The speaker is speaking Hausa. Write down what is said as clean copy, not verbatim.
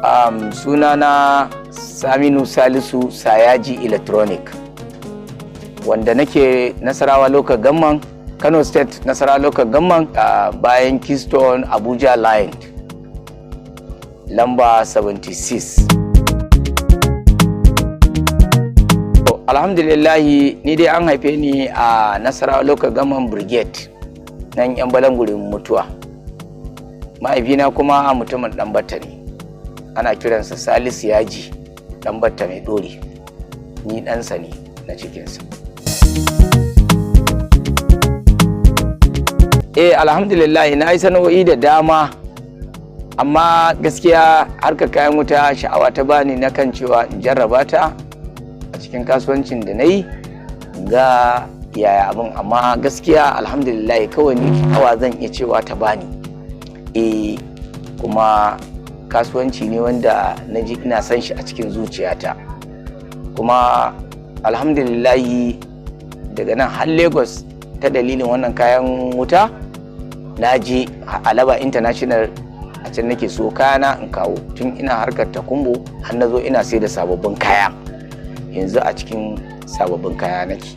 Sunana Saminu Salisu Sayaji Electronic, wanda nake Nasarawa Local Government, Kano State, Nasarawa Local Government, bayan Keystone Abuja Line, lamba 76. Alhamdulillahi, ni dai an haife ni a Nasarawa Local Government Brigade, nan yan balangurin mutuwa. Mahaifina kuma mutumin Ɗanbatta ne, ana kiransa Salisu Yaji Ɗanbatta mai ɗori. Ni ɗansa ne na cikinsa. Alhamdulillah, na yi sana'o'i da dama, amma gaskiya harkar kayan wuta sha'awa ta bani na kan cewa in jarraba ta a cikin kasuwancin da na yi, ga yaya abin. Amma gaskiya alhamdulillah, kawai ni sha'awa zan iya cewa ta bani. Kuma kasuwanci ne wanda na ji ina son shi a cikin zuciyata. Kuma alhamdulillahi, daga nan har Lagos ta dalilin wannan kayan wuta na je Alaba International, a can nake so kayana in kawo. Tun ina harkar takumbo har na zo ina sai da sababbin kaya, yanzu a cikin sababbin kaya nake.